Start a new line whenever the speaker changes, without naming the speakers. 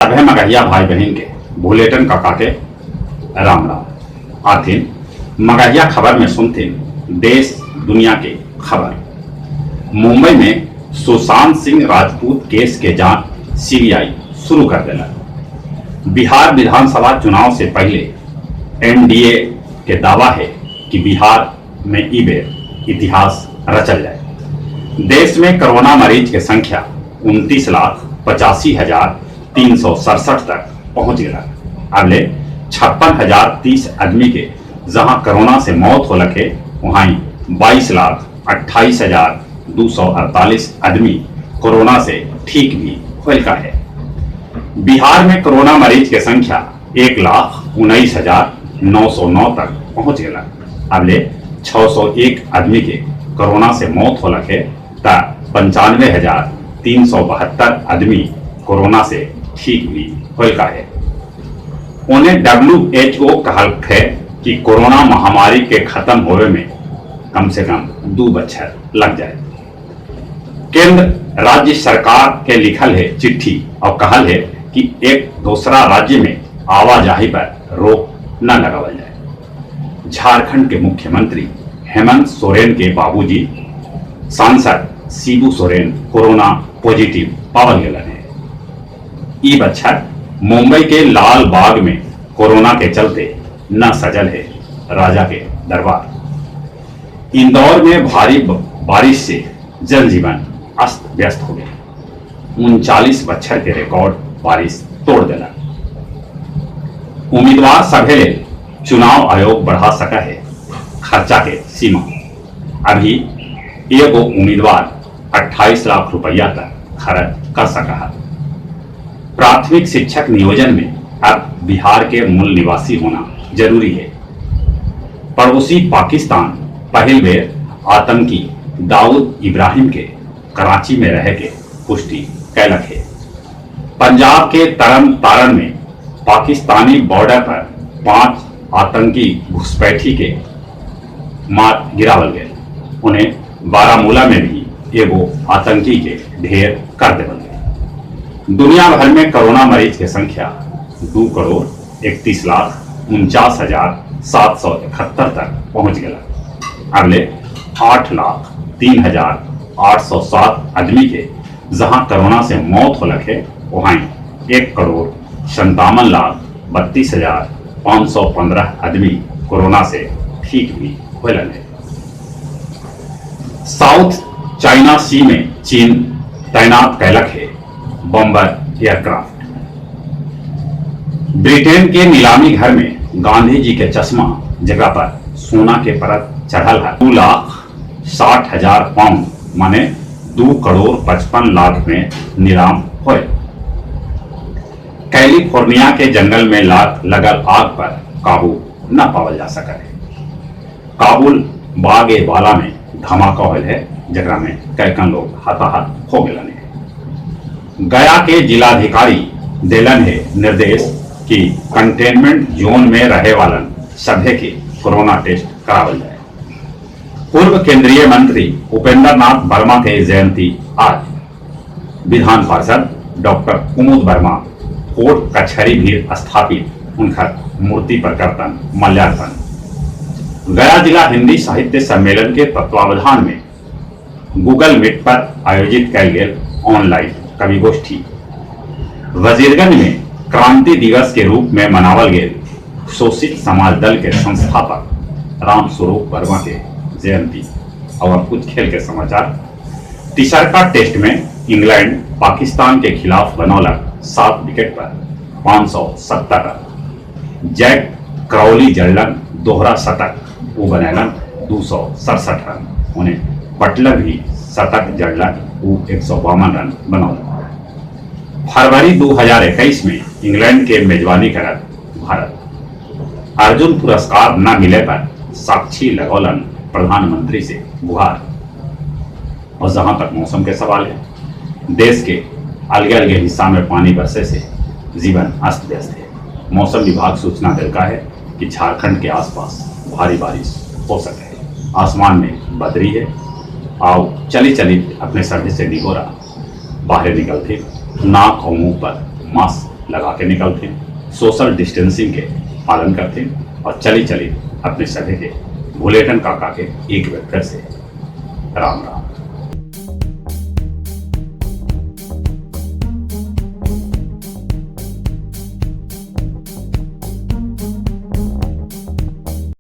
सभे मगहिया भाई बहिन के भुलेटन काका के राम राम। आथिन मगहिया खबर में सुनथिन देश दुनिया के खबर। मुंबई में सुशांत सिंह राजपूत केस के जांच सीबीआई शुरू कर देलक। बिहार विधानसभा चुनाव से पहले एनडीए के दावा है कि बिहार में ई बेर इतिहास रचल जाए। देश में कोरोना मरीज के संख्या 29,85,367 तक पहुंच गया। अगले 56,030 आदमी के जहां कोरोना से मौत हो लगे, वहां 22,28,248 आदमी कोरोना से ठीक भी होल का है। बिहार में कोरोना मरीज के संख्या 1,19,909 तक पहुंच गया। अगले 601 आदमी के कोरोना से मौत हो लगे ता 95,372 आदमी कोरोना से ठीक भी होल का है। उन्हें WHO कहल है कि कोरोना महामारी के खत्म होवे में कम से कम 2 बछर लग जाए। केंद्र राज्य सरकार के लिखल है चिट्ठी और कहल है कि एक दूसरा राज्य में आवाजाही पर रोक न लगावल जाए। झारखंड के मुख्यमंत्री हेमंत सोरेन के बाबूजी सांसद शिबू सोरेन कोरोना पॉजिटिव पावल गए है। ई बच्छर मुंबई के लाल बाग में कोरोना के चलते न सजल है राजा के दरबार। इंदौर में भारी बारिश से जनजीवन अस्त व्यस्त हो गया। 39 बच्छर के रिकॉर्ड बारिश तोड़ देला। उम्मीदवार सभे लेल चुनाव आयोग बढ़ा सका है खर्चा के सीमा। अभी एगो उम्मीदवार 28 लाख रुपया तक खर्च कर सका है। प्राथमिक शिक्षक नियोजन में अब बिहार के मूल निवासी होना जरूरी है। पड़ोसी पाकिस्तान पहल बेर आतंकी दाऊद इब्राहिम के कराची में रह के पुष्टि कैलक है। पंजाब के तरन तारण में पाकिस्तानी बॉर्डर पर 5 आतंकी घुसपैठी के मार गिरावल गए। उन्हें बारामूला में भी एगो आतंकी के ढेर कर देवल गए। दुनिया भर में कोरोना मरीज के संख्या 2,31,49,771 तक पहुंच गया। अगले 8,03,807 आदमी के जहां कोरोना से मौत हो लगे, वहां 1,57,32,515 आदमी कोरोना से ठीक भी होलन है। साउथ चाइना सी में चीन तैनात कैलक है बॉम्बर एयरक्राफ्ट। ब्रिटेन के नीलामी घर में गांधी जी के चश्मा जगह पर सोना के परत चढ़ल है 2,60,000 पाउंड माने 2 करोड़ 55 लाख में नीलाम होए। कैलिफोर्निया के जंगल में लगल आग पर काबू न पावल जा सका है। काबुल बागे बाला में धमाका होल है, जकरा में कैकन लोग हताहत हो गए है। गया के जिलाधिकारी देलन है निर्देश कि कंटेनमेंट जोन में रहे वालन सभे के कोरोना टेस्ट करावल जाए। पूर्व केंद्रीय मंत्री उपेंद्र नाथ वर्मा के जयंती आज। विधान पार्षद डॉक्टर कुमुद वर्मा कोर्ट कचहरी भी स्थापित उनका मूर्ति पर करतन माल्यार्पण। गया जिला हिंदी साहित्य सम्मेलन के तत्वावधान में गूगल मीट पर आयोजित कैल गेल ऑनलाइन कवि गोष्ठी। वजीरगंज में क्रांति दिवस के रूप में मनावल गेल शोषित समाज दल के संस्थापक राम स्वरूप वर्मा के जयंती। और कुछ खेल के समाचार। तीसरका टेस्ट में इंग्लैंड पाकिस्तान के खिलाफ बनौलक 7 विकेट पर 570 रन। जैक क्रॉली जड़लन दोहरा शतक, वो बनैलन 267 रन। उन्हें बटलर भी शतक जड़लन, वो 152 रन बनौलन। फरवरी 2021 में इंग्लैंड के मेजबानी करत भारत। अर्जुन पुरस्कार न मिले पर साक्षी लगौलन प्रधानमंत्री से गुहार। और जहां तक मौसम के सवाल है, देश के अलगे अलगे हिस्सा में पानी बरसे से जीवन अस्त व्यस्त है। मौसम विभाग सूचना दिलका है कि झारखंड के आसपास भारी बारिश हो सके है। आसमान में बदरी है। आओ चली चली अपने सभे से निगोरा बाहर निकलते नाक और मुंह पर मास्क लगा के निकलते, सोशल डिस्टेंसिंग के पालन करते और चली चली अपने सभी के भुलेटन काका के एक बार फिर से राम राम।